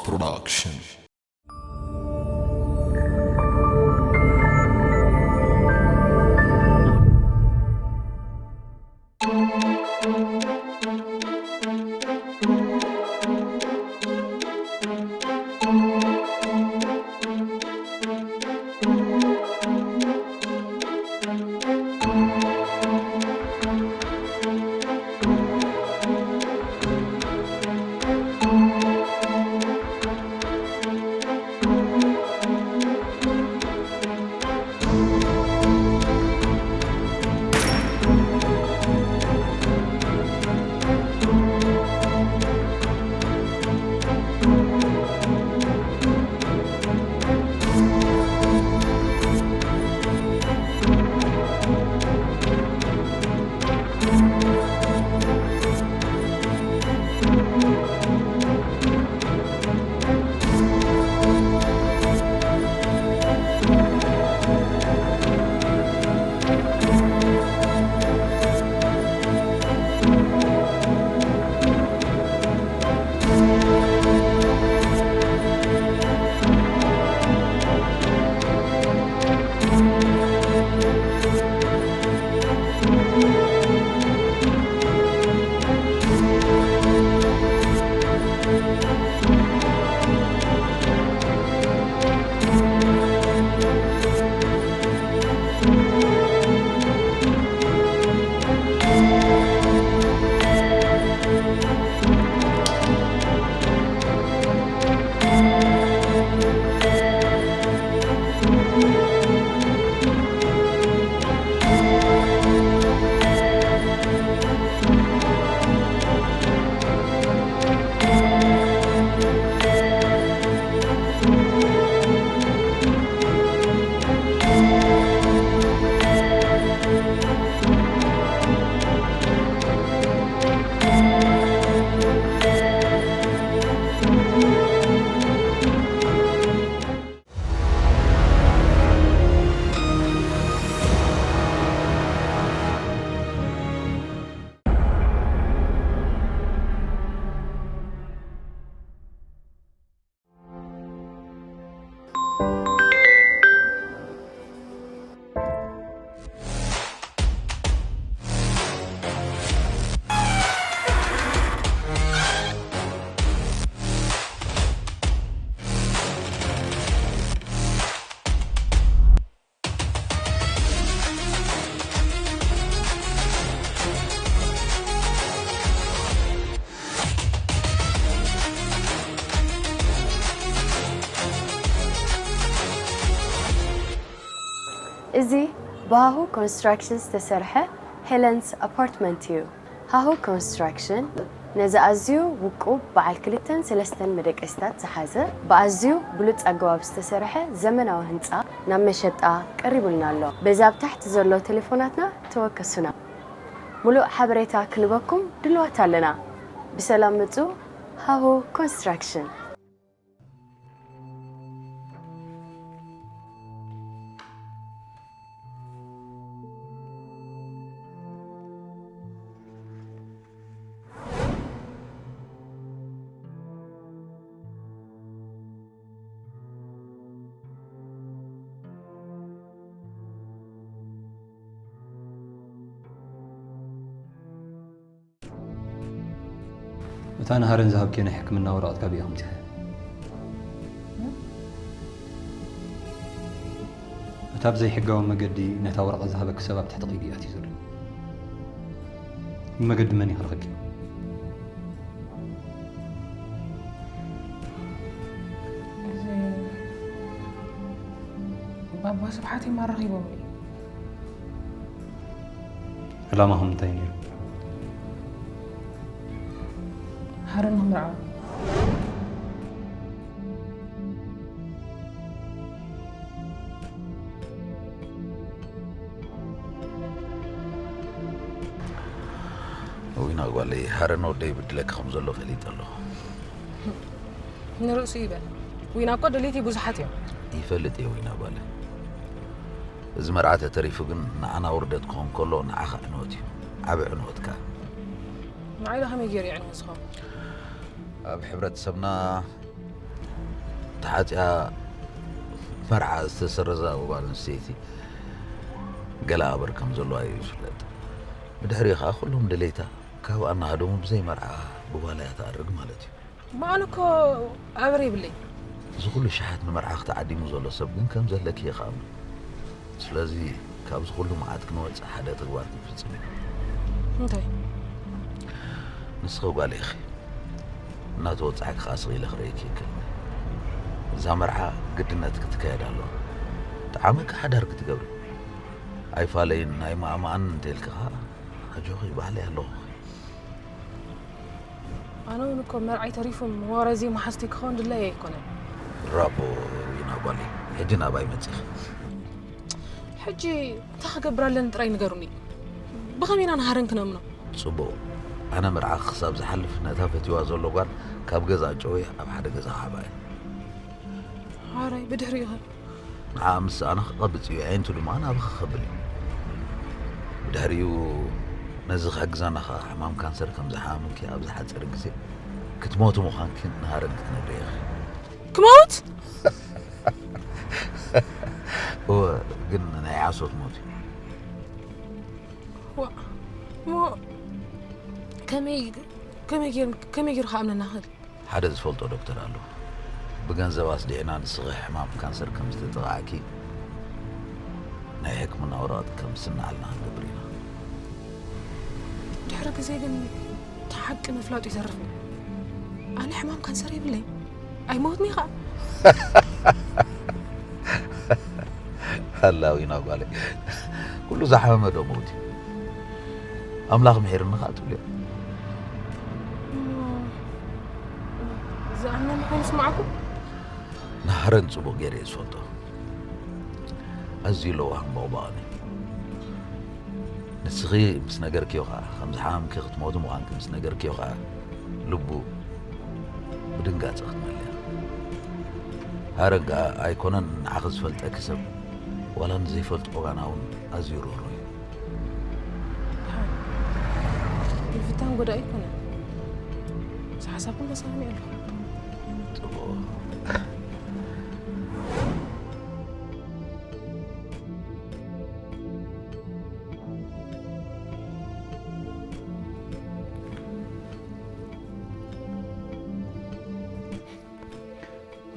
Production. እዚ ብሃሁ ኮንስትራክሽን ዝተሰርሐ ሄለንስ ኣፓርትመንት እዩ። ሃሁ ኮንስትራክሽን ነዚ ኣዝዩ ውቁብ በዓል ክልተን ሰለስተን መደቀሲታት ዝሓዘ ብኣዝዩ ብሉጽ ኣገባብ ዝተሰርሐ ዘመናዊ ህንጻ ናብ መሸጣ ቀሪቡልና ኣሎ። በዚ ኣብ ታሕቲ ዘሎ ቴሌፎናትና ተወከሱና። ሙሉእ ሓበሬታ ክንበኩም ድልዋት ኣለና። ብሰላም ምጹ። ሃሁ ኮንስትራክሽን። እታ ንሃረን ዝሃብክዮ ናይ ሕክምና ወረቐት ካበይ ኢኻ ኣምጺኻያ? እታ ብዘይሕጋዊ መገዲ ነታ ወረቐት ዝሃበኪ ሰብ ኣብ ትሕቲ ቀይዲ እዩ ኣትዩ ዘሎ። ብመገዲ መን ኢኻ ረኺብክዮ? እዚ ባባ ስብሓት እዮም ኣራኺቦምኒ። ዕላማኹም እንታይ ነይሩ? ሃረን ንምርዓው። ዊና ጓለይ፣ ሃረን ወደይ ይብድለኪ ከም ዘሎ ፈሊጠ ኣለኹ። ንርእሱ ይበል። ዊና እኮ ደለይቲ ብዙሓት እዮም። ይፈልጥ እየ ዊና ጓለይ። እዚ መርዓ ተተሪፉ ግን ንዓና ውርደት ክኾን ከሎ ንዓኻ ዕንወት እዩ። ዓቢ ዕንወት ከኣ። ንዓይ ዶ ከመይ ገይሩ የዕንወት ዝኸውን? ኣብ ሕብረተሰብና ሓጺኣ መርዓ ዝተሰረዛ ጓል ኣንስተይቲ ገለ ኣበር ከም ዘለዋ እዩ ዝፍለጥ። ብድሕሪኡ ኸዓ ኩሎም ድሌታ ካብ ኣናሃደሙ ብዘይ መርዓ ብጓላ እያ ትኣርግ ማለት እዩ። መኣነ እኮ ኣበር የብለይ። እዚ ኩሉ ሸሓት ንመርዓ ክተዓዲሙ ዘሎ ሰብ ግን ከም ዘለኪ እየ ክኣምን። ስለዚ ካብዚ ኩሉ መዓት ክንወጽእ ሓደ ተግባር ክንፍጽም ኢና። እንታይ? ንስኺ ጓል ኢኺ። እናተወጻዕኪ ከኣ ስቕ ኢለ ክርእየኪ ይክእል። እዛ መርዓ ግድነት ክትካየድ ኣለዋ። ጠዓመኪ ሓዳር ክትገብሪ። ኣይፋለይን ኣይማእማኣን እንተኢልኪ ከኣ ኣጆኺ በሃለይ ኣለኹ። ኣነ እውን እኮ መርዓይ ተሪፉ ወረዚ መሓዝተይ ክኸውን ድላይ ኣይኮነን። ብራቮ ዊና ጓለይ፣ ሕጂ ናባይ መጺኺ። ሕጂ እንታይ ክገብር ኣለኒ ጥራይ ንገሩኒ። ብኸመይ ኢና ንሃረን ክነምኖ? ጽቡቕ። ኣነ መርዓ ክሳብ ዝሓልፍ ነታ ፈትዋ ዘሎ ጓል ካብ ገዛ ጨውየ ኣብ ሓደ ገዛ ክሓባ እየ። ሓራይ ብድሕሪኡ ኸ? ንዓ ምስ ኣነ ክቐብጽ እዩ፣ ኣዒንቱ ድማ ናብኺ ከብል እዩ። ብድሕሪኡ ነዚ ክሕግዘና ኸኣ ሕማም ካንሰር ከም ዝሓመምኪ ኣብ ዝሓጸረ ግዜ ክትሞቲ ምዃንኪ ንሃረን ክትነግርዮ ኢኺ። ክመውት? እወ፣ ግን ናይ ሓሶት ሞት እዩ። ዋ፣ እሞ ከመይ፣ ከመይ ጌር-፣ ከመይ ጌሩ ክኣምነና ክእል? ሓደ ዝፈልጦ ዶክተር ኣሎ። ብገንዘብ ኣስዲዕና ንስኺ ሕማም ካንሰር ከም ዝተጠቓዕኪ ናይ ሕክምና ወረቐት ከም ዝስንዓልና ክንገብር ኢና። ድሕሪ ግዜ ግን እቲ ሓቂ ምፍላጡ ይተርፍ እዩ። ኣነ ሕማም ካንሰር የብለይ። ኣይመውትኒ ኸዓ። ኣላዊና ጓለይ። ኩሉ ዝሓመመ ዶ መውት እዩ? ኣምላኽ ምሒርኒ ኸዓ ትብልዮ። እሞ ዝኣምነኒ ኮይኑ ስማዕኩ? ናህረን ጽቡቕ ገይረ እየ ዝፈልጦ። ኣዝዩ ለዋህን በቕባቕን እዩ። ንስኺ ምስ ነገርክዮ ኸዓ፣ ከም ዝሓመምኪ ክትሞቲ ምዃንኪ ምስ ነገርክዮ ኸዓ፣ ልቡ ብድንጋጸ ክትመልያ። ሃረን ከኣ ኣይኮነን ንዓኺ ዝፈልጠኪ ሰብ፣ ዋላ ንዘይፈልጦ ወጋና እውን ኣዝዩ ርህሩህ እዩ። ምፍታን ጎዳኢ ኣይኮነን። ምስ ሓሳብኩም ተሰማሚዐ ኣለኹ። ጽቡቕ።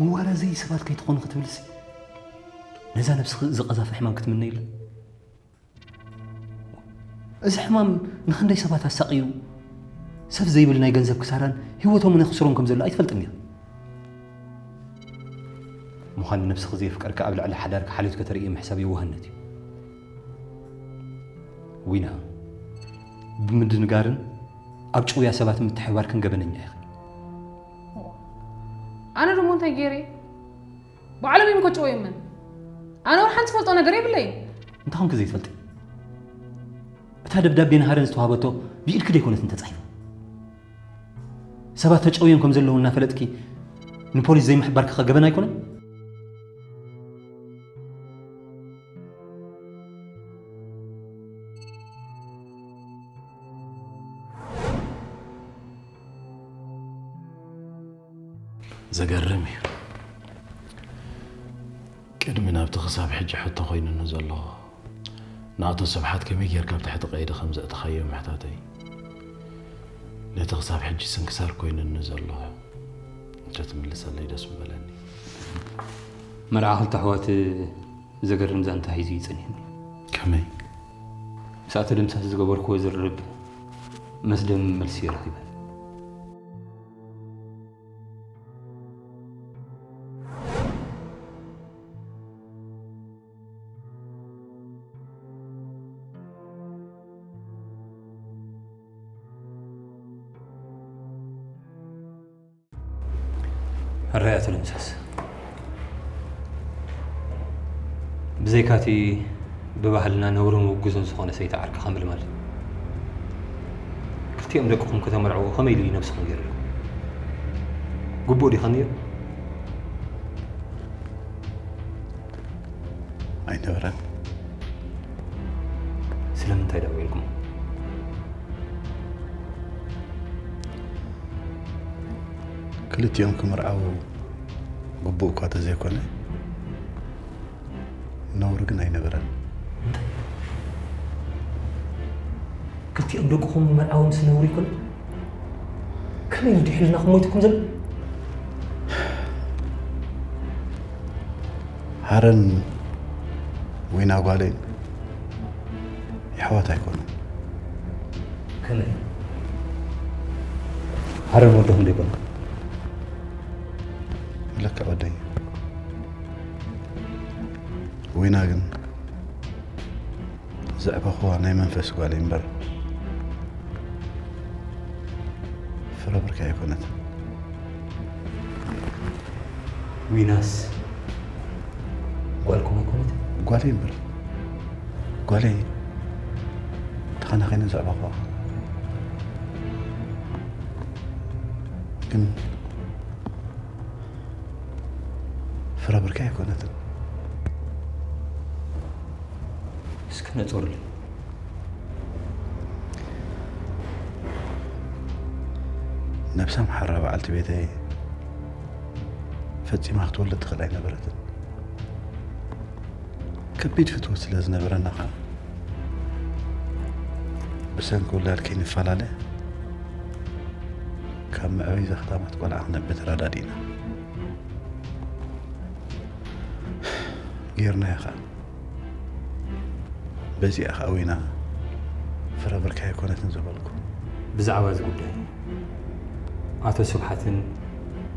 መዋረዚ ሰባት ከይትኾኑ ክትብልሲ፣ ነዛ ነብስኺ ዝቐዛፊ ሕማም ክትምነይላ? እዚ ሕማም ንኽንደይ ሰባት ኣሳቕዩ፣ ሰብ ዘይብል ናይ ገንዘብ ክሳራን ህይወቶምን የኽስሮም ከም ዘሎ ኣይትፈልጥን ዲኻ? ምዃን ነብስኺ ዘየፍቀርካ ኣብ ልዕሊ ሓዳርካ ሓልዮት ከተርእየ ምሕሳብ የዋህነት እዩ። ዊና፣ ብምድንጋርን ኣብ ጭውያ ሰባትን ምትሕብባርክን ገበነኛ ኢኺ። ኣነ ደሞ እንታይ ገይረ? ባዕሎም እዮም ከጭወዩምን። ኣነ እውን ሓንቲ ዝፈልጦ ነገር የብለይን። እንታይ ኮንኪ ዘይትፈልጢ? እታ ደብዳቤ ንሃረን ዝተዋህበቶ ብኢድኪ ደይኮነትን ተጻሒፋ? ሰባት ተጨውዮም ከም ዘለዉ እናፈለጥኪ ንፖሊስ ዘይምሕባርኪ ኸ ገበን ኣይኮነን? ዘገርም እዩ። ቅድሚ ናብቲ ክሳብ ሕጂ ሕቶ ኮይኑኒ ዘሎ፣ ንኣቶ ስብሓት ከመይ ጌርካ ኣብ ትሕቲ ቀይዲ ከም ዘእተኻዮ ምሕታተይ፣ ነቲ ክሳብ ሕጂ ስንክሳር ኮይኑኒ ዘሎ እንተትምልሰለይ ደስ ምበለኒ። መርዓ ክልተ ኣሕዋት ዘገርም ዛንታ ሒዙ እዩ ጸኒሕኒ። ከመይ? ምስ ኣቶ ደምሳስ ዝገበርክዎ ዝርርብ መስደምም መልሲ ረኺበ። ሕራይ ኣቶ ደምሳስ፣ ብዘይካቲ ብባህልና ነውርን ውግዞን ዝኾነ ሰይቲ ዓርክኻ ምልማል፣ ክልቲኦም ደቅኹም ከተመርዕዎ ከመይ ኢሉ እዩ ነብስኹም ገይሩልኩም? ግቡእ ዲኻ ነይሩ? ኣይነበረን። ስለምንታይ ደኣ ውዒልኩም? ክልቲኦም ክምርዓዉ ግቡእ እኳ ተዘይኮነ፣ ነውሪ ግን ኣይነበረን። ክልቲኦም ደቅኹም መርዓዎም ስነውሪ ይኮን? ከመይ ኢሉ ድሕልናኹም ሞይትኩም ዘሎ? ሃረን ዊና ጓለይን የሕዋት ኣይኮኑን። ከመይ? ሃረን ወደኹም ዶ ይኮኑ? መለክዕ ወደይ። ዊና ግን ዘዕበኽዋ ናይ መንፈስ ጓለይ እምበር ፍረ ብርከይ ኣይኮነትን። ዊናስ ጓልኩም ኣይኮነት? ጓለይ እምበር ጓለይ ተኸናኺነ ዘዕበኽዋ ግን ፍረ ብርከይ ኣይኮነትን። እስኪ ነጾርልኝ። ነብሳ ምሓራ በዓልቲ ቤተይ ፈጺማ ክትወልድ ትኽእል ኣይነበረትን። ከቢድ ፍትወት ስለ ዝነበረና ኸዓ ብሰንኪ ውላድ ከይንፈላለ ካብ መዕበይ ዘኽታማት ቆልዓ ክነብር ተረዳዲእና። ጌርናዮ ኸዓ። በዚኣ ኸዓ ዊና ፍረ ብርከይ ኣይኮነትን ዝበልኩ። ብዛዕባ እዚ ጉዳይ ኣቶ ስብሓትን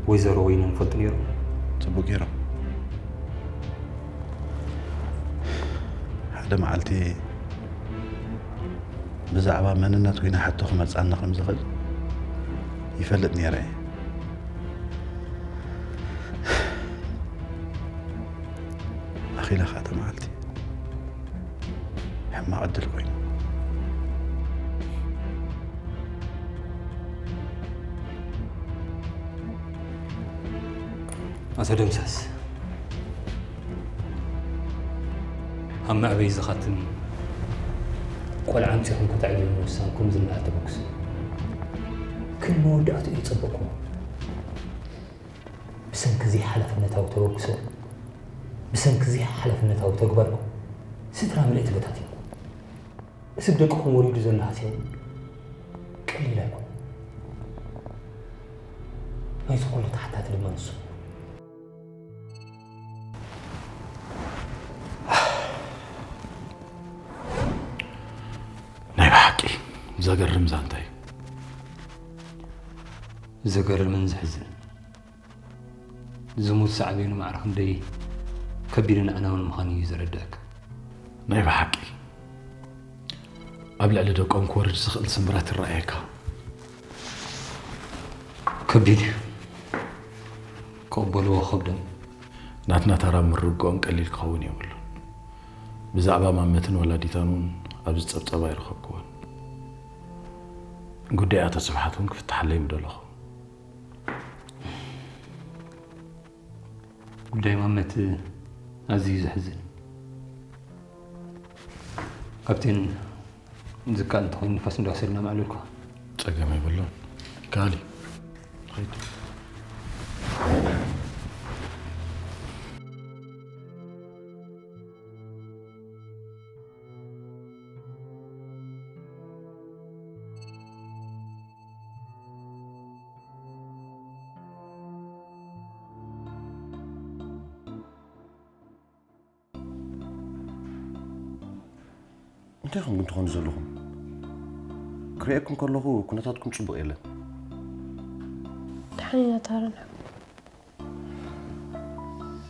ወይዘሮ ወይንን ይፈልጡ ነይሮም? ጽቡቕ ገይሮም። ሓደ መዓልቲ ብዛዕባ መንነት ዊና ሕቶ ክመጽኣና ከም ዝኽእል ይፈልጥ ነይረ እየ። ኣኺላ ኸዓ እቲ መዓልቲ ሕማቕ ዕድል ኮይኑ። ኣቶ ደምሳስ፣ ኣብ መዕበይ ዝኻትም ቆልዓ ኣምጺኹም ከተዕብዩ ምውሳንኩም ዝነኣድ ተበግሶ። ግን መወዳእትኡ ይጸበቕኩም። ብሰንኪ ዘይሓላፍነታዊ ተበግሶ፣ ብሰንኪ ዘይሓላፍነታዊ ተግባርኩም ስድራ ምልእቲ በታቲንኩም። እዚ ብደቅኹም ወሪዱ ዘሎ ሃስያ እውን ቀሊል ኣይኮነን። ናይዚ ኩሉ ተሓታቲ ድማ ንሱ እዩ። ናይ ብሓቂ ዘገርም ዛንታ እዩ። ዘገርምን ዘሕዝንን። ዝሙት ሳዕቤኑ ማዕረ ክንደይ ከቢድን ኣዕናውን ምዃኑ እዩ ዘረድኣካ። ናይ ብሓቂ ኣብ ልዕሊ ደቆም ክወርድ ዝኽእል ስምብራት ይረኣየካ። ከቢድ እዩ። ክቕበልዎ ክኸብዶም። ናትና ተራ ምርግኦም ቀሊል ክኸውን የብሉን። ብዛዕባ ማመትን ወላዲታን እውን ኣብዚ ጸብጸብ ኣይረኸብክዎን። ጉዳይ ኣቶ ስብሓት እውን ክፍትሓለይ ምደለኹ። ጉዳይ ማመት ኣዝዩ ዘሕዝን። ካፕቴን፣ ዝከኣል እንተኾይኑ ንፋስ እንዳወሰድና ማዕለልኩ። ጸገም የብሉን። ካሊ፣ ኸይድ። እንታይ ኢኹም ግን ትኾኑ ዘለኹም? ክርእየኩም ከለኹ ኩነታትኩም ጽቡቕ የለን። ደሓን ኢና ታረን።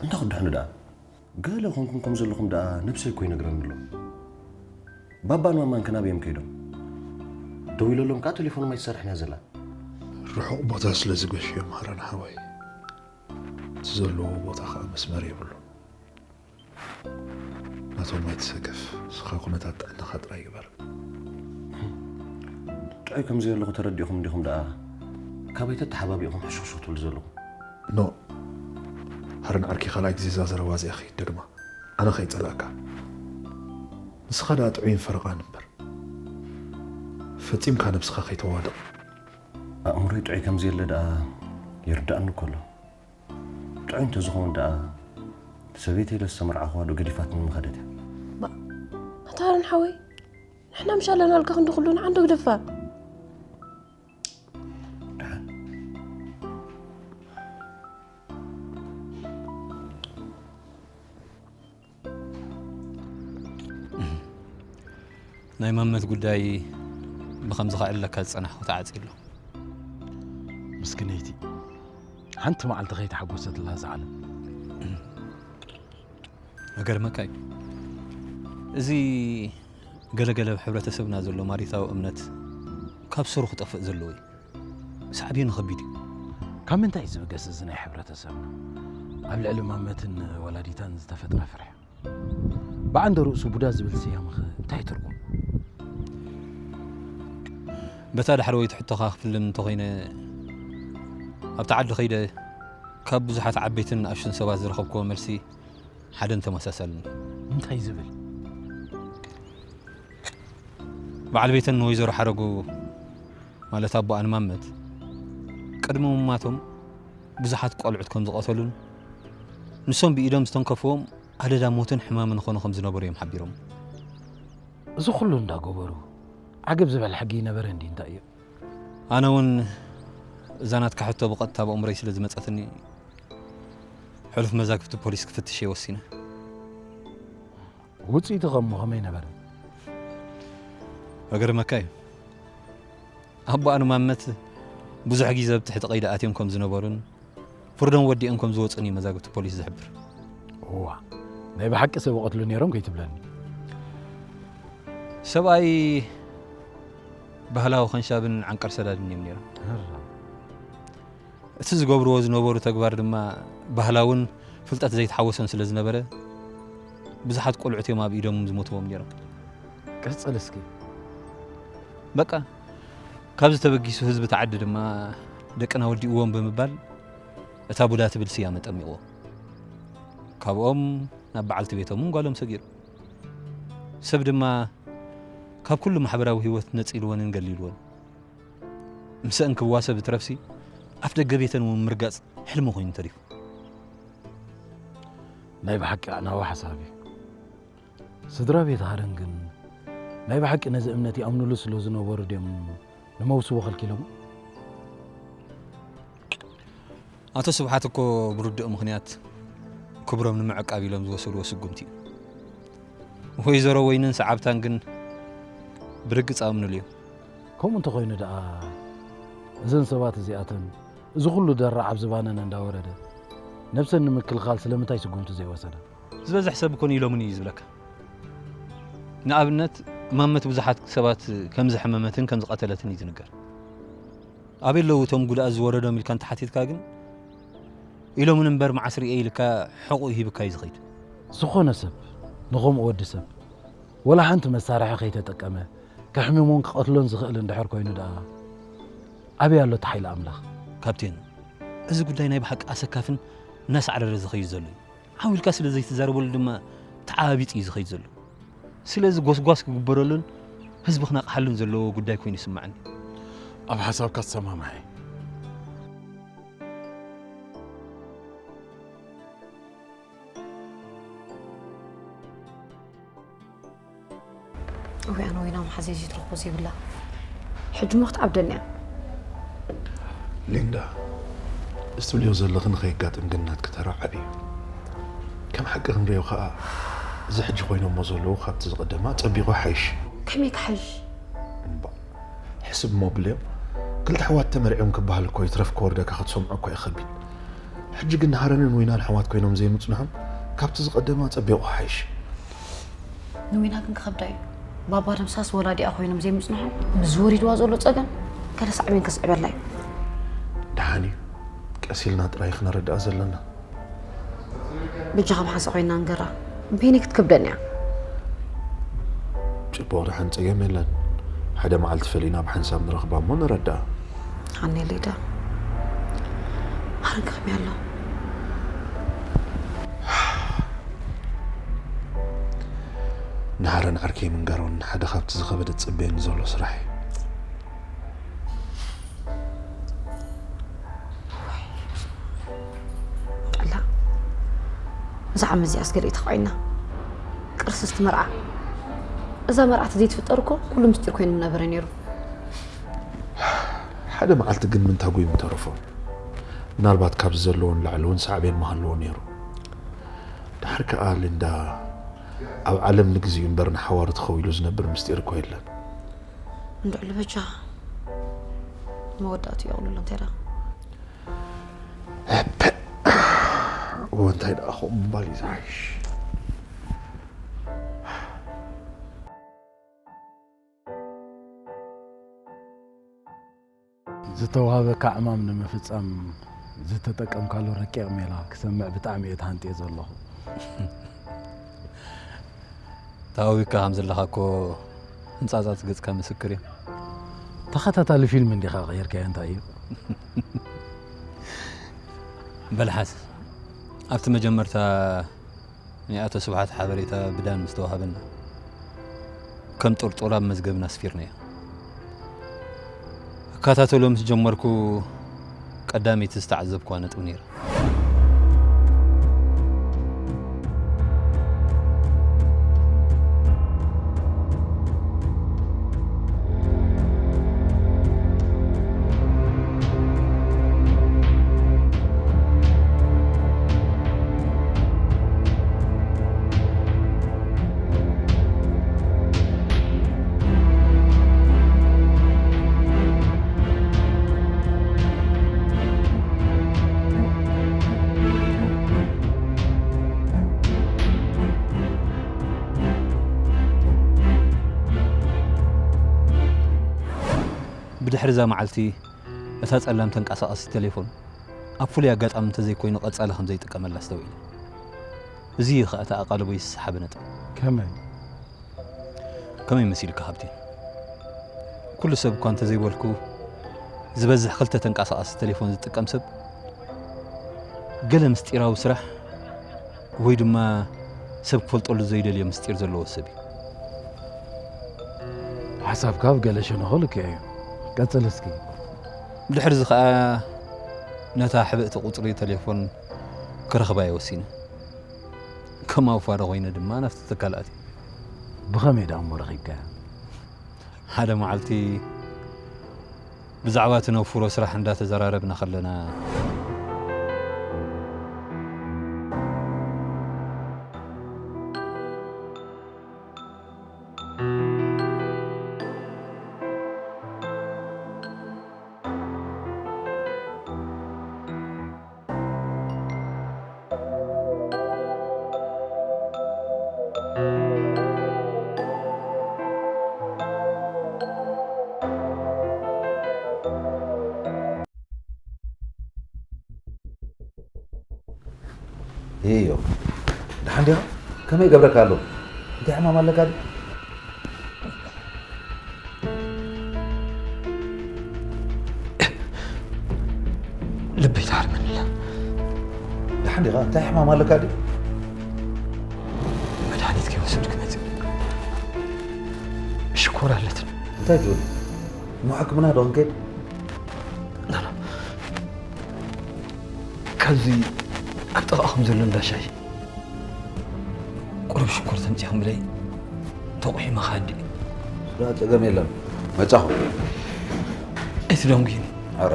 እንታይ ክትድሕኑ ደኣ? ገለ ኮንኩም ከም ዘለኹም ደኣ ነብሰይ እኮ ይነግረኒ ኣሎ። ባባን ማማን ከ ናበይ እዮም ከይዶም? ደዊለሎም ከኣ ቴሌፎኖም ኣይትሰርሕን እያ ዘላ። ርሑቕ ቦታ ስለ ዝገሹ እዮም ሃረን ሓወይ። እቲ ዘለዎ ቦታ ከኣ መስመር የብሉን። ናቶም ኣይትሰከፍ፣ ንስኻ ኩነታት ጥዕናኻ ጥራይ ግበር። ጥዑይ ከም ዘየለኹ ተረዲእኹም እንዲኹም ደኣ ካበይ ተተሓባቢእኹም ሕሹኽሹኽ ትብሉ ዘለኹም? ኖ፣ ሃረን ዓርኪ ካልኣይ ግዜ እዛ ዘረባ እዚኣ ከይትደግማ። ኣነ ከይጸላእካ። ንስኻ ደኣ ጥዑይን ፈረቓን እምበር። ፈጺምካ ነብስኻ ከይተዋድቕ። ኣእምሮይ ጥዑይ ከም ዘየለ ደኣ ይርድኣኒ እኮ ኣሎ። ኣዒንቱ ዝኸውን ደኣ ሰበይቲ ኢለ ዝተመርዓኹዋ ዶ ገዲፋትኒ ምኸደት እያ? ኣታ ሃረን ሓወይ፣ ንሕና ምሽ ኣለናልካ ክንዲ ኩሉ ንዓንዶ ግደፋ። ደሓን። ናይ ማመት ጉዳይ ብኸምዚ ከዕለካ ዝጸናሕኩ ተዓጺ ኣሎ። ምስክነይቲ ሓንቲ መዓልቲ ከይተሓጎሰትላ ዝዓለም መገርመካ እዩ። እዚ ገለገለ ኣብ ሕብረተሰብና ዘሎ ማሪታዊ እምነት ካብ ስሩ ክጠፍእ ዘለዎ እዩ። ሳዕቤኑ ከቢድ እዩ። ካብ ምንታይ እዩ ዝብገስ እዚ ናይ ሕብረተሰብና ኣብ ልዕሊ ማመትን ወላዲታን ዝተፈጥረ ፍርሒ? ብዓንደ ርእሱ ቡዳ ዝብል ስያመኸ እንታይ ትርጉም? በታ ዳሕረወይቲ ሕቶኻ ክፍልም እንተኾይነ ኣብቲ ዓዲ ከይደ ካብ ብዙሓት ዓበይትን ንኣሽቱን ሰባት ዝረኸብክዎ መልሲ ሓደን ተመሳሳልን እዩ። እንታይ ዝብል? በዓል ቤተን ንወይዘሮ ሓረጉ ማለት ኣቦኣን ማመት ቅድሚ ምማቶም ብዙሓት ቆልዑት ከም ዝቐተሉን ንሶም ብኢዶም ዝተንከፍዎም ኣደዳ ሞትን ሕማምን ኾኑ ከም ዝነበሩ እዮም ሓቢሮም። እዚ ኩሉ እንዳገበሩ ዓገብ ዝበል ሕጊ ይነበረ እንዲ እንታይ እዩ? ኣነ እውን እዛ ናትካ ሕቶ ብቐጥታ ብኣእምሮይ ስለ ዝመጸትኒ ሕሉፍ መዛግብቲ ፖሊስ ክፍትሽ እየ ወሲነ። ውፅኢቱ ኸሞ ኸመይ ነበረ? መገርመካ እዩ። ኣቦኣን ማመት ብዙሕ ግዜ ኣብ ትሕቲ ቀይዲ ኣትዮም ከም ዝነበሩን ፍርዶም ወዲኦም ከም ዝወፁን እዩ መዛግብቲ ፖሊስ ዝሕብር። እዋ ናይ ብሓቂ ሰብ ይቐትሉ ነይሮም ከይትብለኒ። ሰብኣይ ባህላዊ ኸንሻብን ዓንቀር ሰዳድን እዮም ነይሮም። እቲ ዝገብርዎ ዝነበሩ ተግባር ድማ ባህላውን ፍልጠት ዘይተሓወሶን ስለ ዝነበረ ብዙሓት ቆልዑት እዮም ኣብ ኢዶም ዝሞትዎም ነይሮም። ቀጽል እስኪ። በቃ ካብዚ ተበጊሱ ህዝቢ ተዓዲ ድማ ደቅና ወዲእዎም ብምባል እታ ቡዳ ትብል ስያመ ጠሚቕዎ። ካብኦም ናብ በዓልቲ ቤቶምን ጓሎም ሰጊሩ። ሰብ ድማ ካብ ኩሉ ማሕበራዊ ህይወት ነጺልወንን ገሊልወን። ምሰእን ክዋሰብ ትረፍሲ ኣፍ ደገ ቤተን እውን ምርጋጽ ሕልሚ ኮይኑ ተሪፉ። ናይ ብሓቂ ኣዕናዊ ሓሳብ እዩ። ስድራ ቤት ሃረን ግን ናይ ብሓቂ ነዚ እምነት ይኣምኑሉ ስለ ዝነበሩ ድዮም ንመውስቦ ከልኪሎሞ? ኣቶ ስብሓት እኮ ብርዱእ ምኽንያት ክብሮም ንምዕቃብ ኢሎም ዝወሰድዎ ስጉምቲ እዩ። ወይዘሮ ወይንን ሰዓብታን ግን ብርግጽ ኣምኑሉ እዮም። ከምኡ እንተኾይኑ ደኣ እዘን ሰባት እዚኣተን እዚ ኩሉ ደራ ኣብ ዝባነን እንዳወረደ ነብሰን ንምክልኻል ስለምንታይ ስጉምቲ ዘይወሰዳ? ዝበዝሕ ሰብ እኮ ንኢሎምን እዩ ዝብለካ። ንኣብነት ማመት ብዙሓት ሰባት ከም ዘሐመመትን ከም ዝቐተለትን እዩ ዝንገር። ኣበይ ኣለዉ እቶም ጉድኣት ዝወረዶም ኢልካ እንተሓቲትካ ግን ኢሎምን እምበር መዓስ ርእየ ኢልካ ሕቑኡ ሂብካ እዩ ዝኸይድ። ዝኾነ ሰብ ንኸምኡ ወዲ ሰብ ወላ ሓንቲ መሳርሒ ከይተጠቀመ ከሕምሞን ክቐትሎን ዝኽእል እንድሕር ኮይኑ ደኣ ኣበይ ኣሎ እቲ ሓይሊ ኣምላኽ? ካፕቴን፣ እዚ ጉዳይ ናይ ብሓቂ ኣሰካፍን እናሳዕረረ ዝኸይድ ዘሎ እዩ። ዓው ኢልካ ስለ ዘይትዛረበሉ ድማ ተዓባቢጡ እዩ ዝኸይድ ዘሎ። ስለዚ ጎስጓስ ክግበረሉን ህዝቢ ክነቕሓሉን ዘለዎ ጉዳይ ኮይኑ ይስምዓኒ። ኣብ ሓሳብካ ትሰማማዐ። እውይ ኣነ ወይና መሓዘይ ዘይትረኽቦ ዘይብላ ሕጂ እሞ ክትዓብደኒ እያ። ሊንዳ፣ እዚ ትብልዮ ዘለኺ ንኸየጋጥም ግን ናትኪ ተራ ዓቢ እዩ። ከም ሓቂ ክንሪኦ ከኣ እዚ ሕጂ ኮይኖሞ ዘለዉ ካብቲ ዝቐደማ ጸቢቑ ይሓይሽ። ከመይ ክሓይሽ? እምባ ሕስብ እሞ ኣብልዮ። ክልተ ኣሕዋት ተመርዕዮም ክበሃል እኮ ይትረፍ ክወርደካ ክትሰምዖ እኮ እዩ ከቢድ። ሕጂ ግን ንሃረንን ዊናን ኣሕዋት ኮይኖም ዘይምጽንሖም ካብቲ ዝቐደማ ጸቢቑ ይሓይሽ። ንዊና ግን ክኸብዳ እዩ። ባባ ደምሳስ ወላዲኣ ኮይኖም ዘይምጽንሖም ምስ ወሪድዋ ዘሎ ጸገም ገለ ሳዕቤን ከስዕበላ እዩ። ደሓን እዩ። ቀስ ኢልና ጥራይ ክነረድኣ ዘለና። በጃኻ ብሓንሳእ ኮይና ንገራ። በይነይ ክትከብደኒ እያ። ጽቡቕ ደሓን ጸገም የለን። ሓደ መዓልቲ ፈሊና ብሓንሳብ ንረኽባ እሞ ንረድኣ። ሃኒ ሊዳ ሃረን ከመይ ኣሎ? ንሃረን ዓርከይ ምንጋሮን ሓደ ካብቲ ዝኸበደ ዝጽበየኒ ዘሎ ስራሕ እዩ። ጠላ እዛ ዓመት እዚኣስ ገለ ተኻዒና። ቅርስስቲ መርዓ። እዛ መርዓ ተዘይትፍጠር እኮ ኩሉ ምስጢር ኮይኑ ምነበረ ነይሩ። ሓደ መዓልቲ ግን ምንታ ጎይ ምተረፎ። ምናልባት ካብዚ ዘለዎን ላዕሊ እውን ሳዕቤን ምሃለዎ ነይሩ። ድሓር ከኣ ሊንዳ ኣብ ዓለም ንግዚኡ እምበር ንሓዋሩ ተኸዊሉ ዝነብር ምስጢር እኮ የለን። እንድዕሉ በጃ መወዳእቱ የቕልሎ እንታይ ደኣ? እወ እንታይ ደኣ ከምኡ ምባል እዩ ዝሓይሽ። ዝተዋህበካ ዕማም ንምፍጻም ዝተጠቀምካሉ ረቂቕ ሜላ ክሰምዕ ብጣዕሚ እየ ተሃንጥየ ዘለኹ። ተሃዊካ ከም ዘለኻ እኮ ህንጻጻት ገጽካ ምስክር እዮም። ተኸታታሊ ፊልም እንዲኻ ቀይርካዮ እንታይ እዩ? በልሓስ ኣብቲ መጀመርታ ናይ ኣቶ ስብሓት ሓበሬታ ብዳን ምስ ተዋሃበና፣ ከም ጥርጡር ኣብ መዝገብና ኣስፊርናዮ። እከታተሎ ምስ ጀመርኩ፣ ቀዳመይቲ ዝተዓዘብኩዋ ነጥቢ ነይራ። ብድሕሪ እዛ መዓልቲ፣ እታ ጸላም ተንቀሳቓሲት ቴሌፎን ኣብ ፍሉይ ኣጋጣሚ እንተዘይኮይኑ ቀጻሊ ከም ዘይጥቀመላ ኣስተውዒለ። እዚ እዩ ኸኣ እቲ ኣቓልቦይ ዝሰሓበ ነጥቢ። ከመይ? ከመይ መሲልካ ሃብቴ? ኩሉ ሰብ እኳ እንተዘይበልኩ፣ ዝበዝሕ ክልተ ተንቀሳቓሲ ቴሌፎን ዝጥቀም ሰብ፣ ገለ ምስጢራዊ ስራሕ ወይ ድማ ሰብ ክፈልጠሉ ዘይደልዮ ምስጢር ዘለዎ ሰብ እዩ። ሓሳብካ ኣብ ገለ ሸነኹ ልክዕ እዩ። ቀጽል እስኪ። ድሕሪ እዚ ኸኣ ነታ ሕብእቲ ቁጽሪ ቴሌፎን ክረኽባ እየ ወሲነ። ከም ኣውፋዶ ኮይነ ድማ ናብቲ ትካል ኣትየ። ብኸመይ ደኣ እሞ ረኺብካያ? ሓደ መዓልቲ ብዛዕባ እቲ ነፍሮ ስራሕ እንዳተዘራረብና ከለና፣ እዮ፣ ደሓን ዲኻ? ከመይ ይገብረካ ኣሎ? እንታይ ሕማም ኣለካ ድዩ? ልበይ ትሃርመኒ ኣላ። ደሓን ዲኻ? እንታይ ሕማም ኣለካ ድዩ? መድሃኒት ከይወሰድኩ መፂኡ። ሽኮር ኣለትኒ። እንታይ ትብል? እሞ ሕክምና ዶ ክንከይድ? ናና፣ ካብዚ ኣብ ጥቓኹም ዘሎ እንዳ ሻሂ ቁሩብ ሽኮር ተምፂኹምለይ፣ ተቑሒመ ክሃድእ። ዳ ጸገም የለን፣ መጻኹ። ኣይትደንጉይኒ። ኣረ።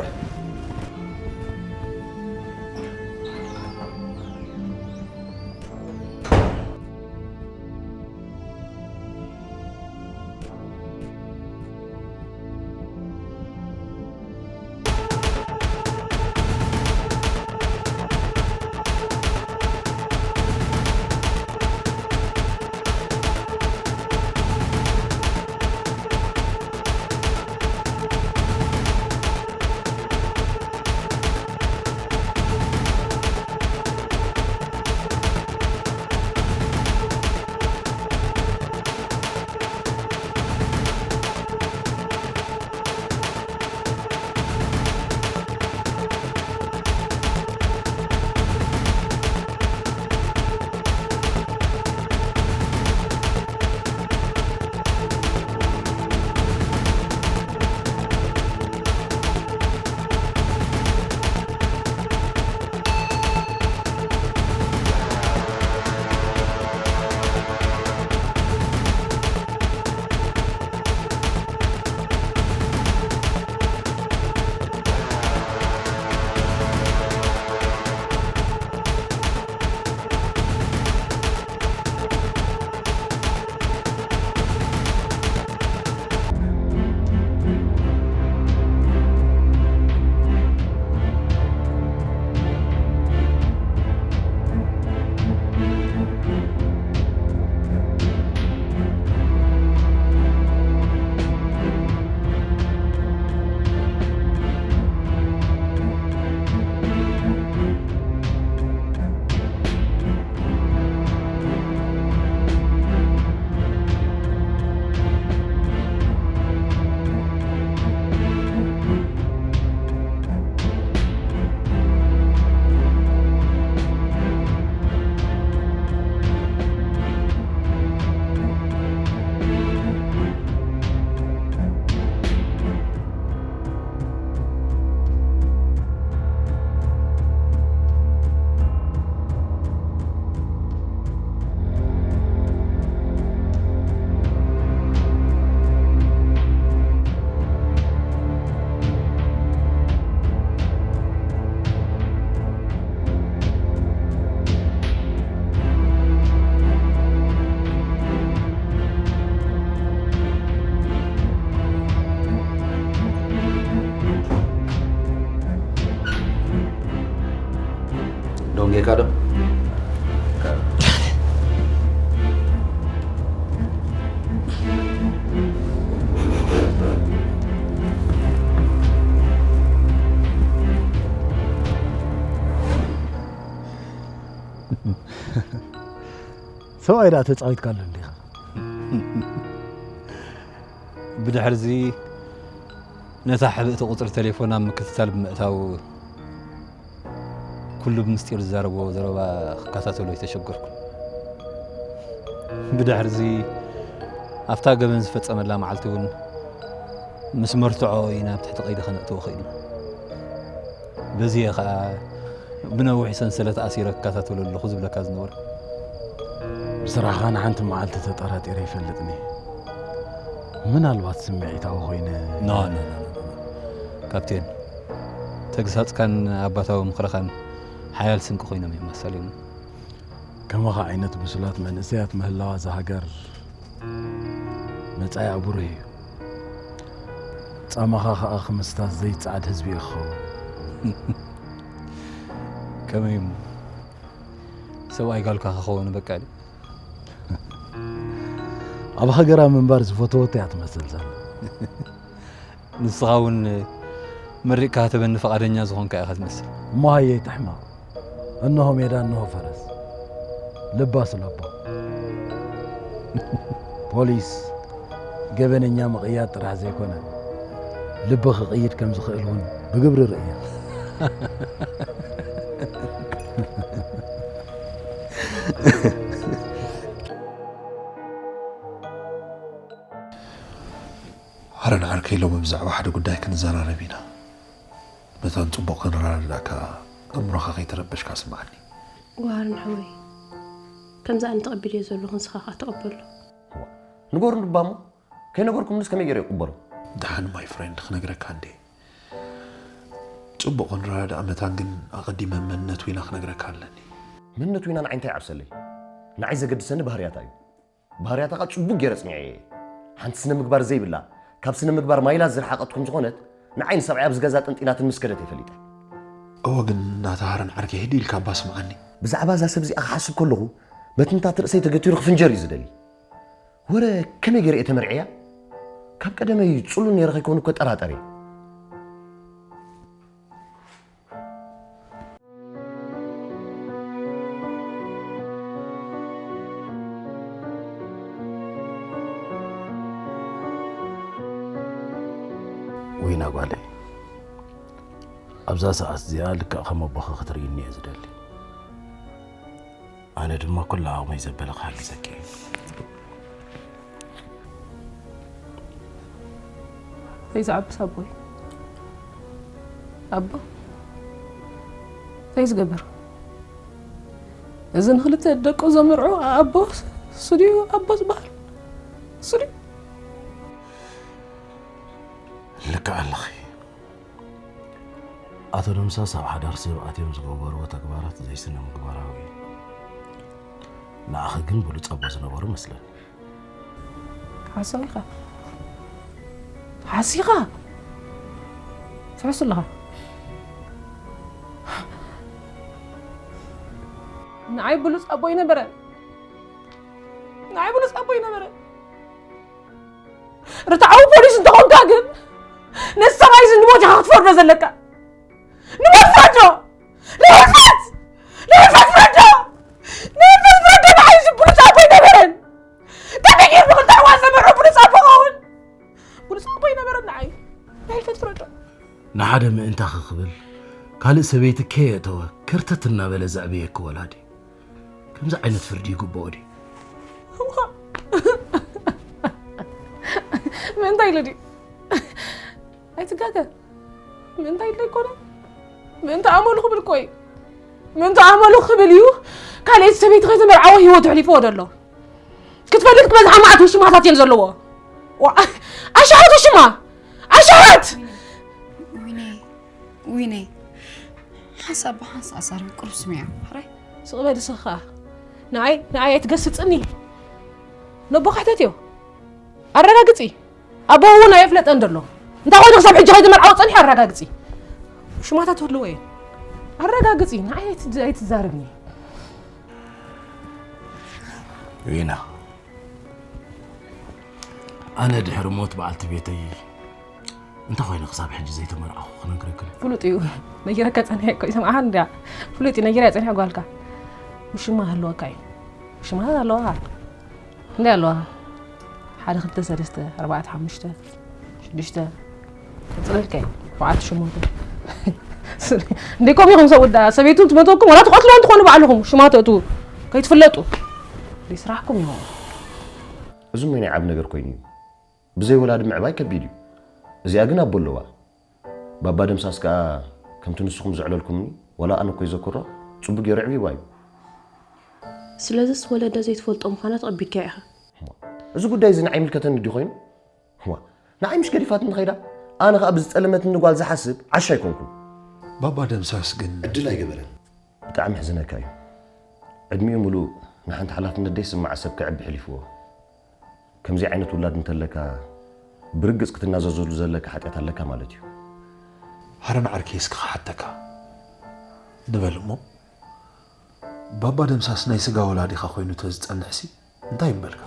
ጌርካ ዶ? ሰብኣይ ደኣ ተጻዊትካሉ እንዲኻ። ብድሕርዚ ነታ ሕብእቲ ቁጽሪ ቴሌፎን ኣብ ምክትታል ብምእታው፣ ኩሉ ብምስጢር ዝዛረቦ ዘረባ ክከታተሎ ኣይተሸገርኩን። ብድሕርዚ ኣብታ ገበን ዝፈጸመላ መዓልቲ እውን ምስ መርትዖ ኢና ኣብ ትሕቲ ቀይዲ ከነእትዎ ኽኢልና። በዚ እየ ኸኣ ብነዊሕ ሰንሰለት ኣሲረ ክከታተሎ ኣለኹ ዝብለካ ዝነበርኩ። ብስራሕኻ ንሓንቲ መዓልቲ ተጠራጢረ ይፈልጥን እየ። ምናልባት ስምዒታዊ ኮይነ። ኖ፣ ኖ፣ ኖ፣ ኖ፣ ኖ። ካፕቴን፣ ተግሳጽካን ኣባታዊ ምኽርኻን ሓያል ስንቂ ኮይኖም እዮም ኣሳልዮም። ከማኻ ዓይነት ብሱላት መንእሰያት ምህላዋ እዛ ሃገር መጻኢኣ ብሩህ እዩ። ጻማኻ ኸኣ ክምስታት ዘይጸዓድ ህዝቢ እዩ ክኸውን። ከመይ እሞ? ሰብኣይ ጋልካ ክኸውን በቃ ድዩ? ኣብ ሃገራ ምንባር ዝፈተወቶ እያ ትመስል ዘላ። ንስኻ እውን መሪቕካ ክትበኒ ፍቓደኛ ዝኾንካ ኢኻ ትመስል። እሞ ሃየ ኣይትሕመቕ። እንሆ ሜዳ፣ እንሆ ፈረስ። ልባ ስለቦ። ፖሊስ ገበነኛ ምቕያድ ጥራሕ ዘይኮነ፣ ልቢ ክቕይድ ከም ዝኽእል እውን ብግብሪ ርእየ። ሃረን ዓርከይ፣ ሎሚ ብዛዕባ ሓደ ጉዳይ ክንዘራረብ ኢና። መታን ጽቡቕ ክንረዳዳእ ከኣ ኣእምሮኻ ከይተረበሽካ ስምዓኒ። ዋሃርን ሓወይ፣ ከምዚ ኣነ ተቐቢለዮ ዘለኹ ንስኻ ከኣ ተቐበሎ። እዋ፣ ንገሩኒ እባ እሞ፣ ከይነገርኩምንስ ከመይ ገይረ ይቕበሎ? ደሓን ማይ ፍሬንድ ክነግረካ እንዴ። ጽቡቕ ክንረዳዳእ መታን ግን ኣቐዲመ መንነት ዊና ክነግረካ ኣለኒ። መንነት ዊና ንዓይ እንታይ ይዓብሰለይ? ንዓይ ዘገድሰኒ ባህርያታ እዩ። ባህርያታ ኸኣ ጽቡቕ ገይረ ኣጽኒዐ እየ። ሓንቲ ስነ ምግባር ዘይብላ፣ ካብ ስነ ምግባር ማይላት ዝረሓቐት ከም ዝኾነት፣ ንዓይ ንሰብኣይ ኣብዚ ገዛ ጠንጢናትን ምስ ከደት እየ ፈሊጠ። እወ፣ ግን ናታ ሃረን ዓርከይ፣ ህድእ ኢልካ እባ ስምዓኒ። ብዛዕባ እዛ ሰብ እዚኣ ክሓስብ ከለኹ፣ መትንታት ርእሰይ ተገቲሩ ክፍንጀር እዩ ዝደሊ። ወረ ከመይ ገይረ እየ ተመርዕያ? ካብ ቀደመይ ጽሉል ነይረ ከይኮኑ እኮ ጠራጠር እየ። ወይና ጓለይ፣ ኣብዛ ሰዓት እዚኣ ልክዕ ከም ኣቦኺ ክትርእይኒ እየ ዝደሊ። ኣነ ድማ ኩሉ ዓቕመይ ዘበለ ክሕግዘኪ እየ። እንታይ ዝዓብስ ኣቦይ? ኣቦ? እንታይ ዝገብር? እዚ ንኽልተ ደቁ ዘምርዑ ኣቦ እሱ ድዩ ኣቦ ዝበሃል? እሱ ድዩ? ልክዕ ኣለኺ። ኣቶ ደምሳስ ኣብ ሓዳር ሰብ ኣትዮም ዝገበርዎ ተግባራት ዘይስነ ምግባራዊ እዩ። ንዓኺ ግን ብሉጽ ኣቦ ዝነበሩ መስለኒ። ሓሳዊኻ። ሓሲኻ። ትሕሱ ኣለኻ። ንዓይ ብሉጽ ኣቦ ይነበረ። ንዓይ ብሉጽ ኣቦ ይነበረ። ርትዓዊ ፖሊስ እንተኾንካ ግን፣ ነቲ ሰብኣይ እዚ ንሞት ኢኻ ክትፈርዶ ዘለካ። ንሞት ፍረዶ! ንህልፈት! ንህልፈት ፍረዶ! ንህልፈት ፍረዶ! ንዓይ እዚ ብሉጽ ኣቦ ኣይነበረን። ከመይ ገይሩ ንኽልተ ኣሕዋት ዘምርዖ ብሉጽ ኣቦ ክኸውን? ብሉጽ ኣቦ ኣይነበረን ንዓይ። ንህልፈት ፍረዶ። ንሓደ ምእንታኺ ክብል ካልእ ሰበይቲ ከየእተወ ከርተት እናበለ ዘዕበየኪ ወላዲ። ከምዚ ዓይነት ፍርዲ ይግብኦ ድዩ? እዋ። ምእንታ ኢሉ ድዩ? ኣይትጋገ። ምእንታ ኢሉ ኣይኮነ። ምእንታ ኣመሉ ክብል እኮ እዩ። ምእንታ ኣመሉ ክብል እዩ። ካልኣይቲ ሰበይቲ ከይተመርዓወ ህይወቱ ኣሕሊፍዎ ዘሎ። ክትፈልጥ ክበዝሓ መዓት ውሽማታት እየን ዘለዎ። ዋ-፣ ኣሽሓት ውሽማ! ኣሽሓት! ዊነይ፣ ዊነይ፣ ሓንሳእ ብሓንሳእ ሳሮን ቁሩብ ስምዒ፣ ሕራይ? ስቕ በል ንስኺ ኸኣ። ንዓይ፣ ንዓይ ኣይትገስጽኒ። ነቦ ክሕተትዮ። ኣረጋግጺ። ኣቦ እውን ኣየፍለጠን ዘሎ። እንታይ ኮይኑ ክሳብ ሕጂ ከይተመርዓወ ጸኒሑ? ኣረጋግጺ። ሽማታት ክህልዎ እየን። ኣረጋግጺ፣ ንዓይ ኣይት-፣ ኣይትዛረብኒ። ዊና፣ ኣነ ድሕሪ ሞት በዓልቲ ቤተይ እንተኾይነ ክሳብ ሕጂ ዘይተመርዓኹ ክነግረክን። ፍሉጥ እዩ። ነጊረካ ጸኒሐ እኮ ይሰምዓኻ እንድያ። ፍሉጥ እዩ፣ ነጊረያ ጸኒሐ ጓልካ። ውሽማ ህልወካ እዩ። ውሽማታት ኣለዋኻ። እንደ ኣለዋ ሓደ ክልተ ሰለስተ ኣርባዕተ ሓሙሽተ ሽዱሽተ ቀፅለልካ እዩ። ኣርባዕተ ሸሞንተ እንዴ ኮም ኢኹም ሰብ ወዳ ሰበይቱ እንትመተኩም ወላ ትቐትልዋ እንትኾኑ ባዕልኹም ሽማ ተእትዉ ከይትፍለጡ። እንዴ ስራሕኩም እዩ። እዚ ሞ ናይ ዓብ ነገር ኮይኑ እዩ። ብዘይ ወላዲ ምዕባይ ከቢድ እዩ። እዚኣ ግን ኣቦ ኣለዋ። ባባ ደምሳስ ከኣ ከምቲ ንስኹም ዘዕለልኩምኒ፣ ዋላ ኣነ እኮ ይዘክሮ፣ ጽቡቅ ገይሩ ኣዕቢዋ እዩ። ስለዚስ ወለደ ዘይትፈልጦ ምዃና ተቐቢልካዮ ኢኻ። እዚ ጉዳይ እዚ ንዓይ ይምልከተኒ ድዩ ኮይኑ? ዋ፣ ንዓይ ምሽ ገዲፋትኒ ኸይዳ? ኣነ ኸኣ ብዝጸለመትኒ ጓል ዝሓስብ ዓሻ ኣይኮንኩን። ባባ ደምሳስ ግን ዕድል ኣይገበረን። ብጣዕሚ ሕዝነካ እዩ። ዕድሚኡ ሙሉእ ንሓንቲ ሓላፍነት ደይስምዓ ሰብ ከዕቢ ሕሊፍዎ። ከምዚ ዓይነት ውላድ እንተለካ ብርግጽ ክትናዘዘሉ ዘለካ ሓጢኣት ኣለካ ማለት እዩ። ሃረን ዓርከይ እስኪ ክሓተካ ንበል እሞ፣ ባባ ደምሳስ ናይ ስጋ ወላዲኻ ኮይኑ ተዝጸንሕሲ እንታይ ምበልካ?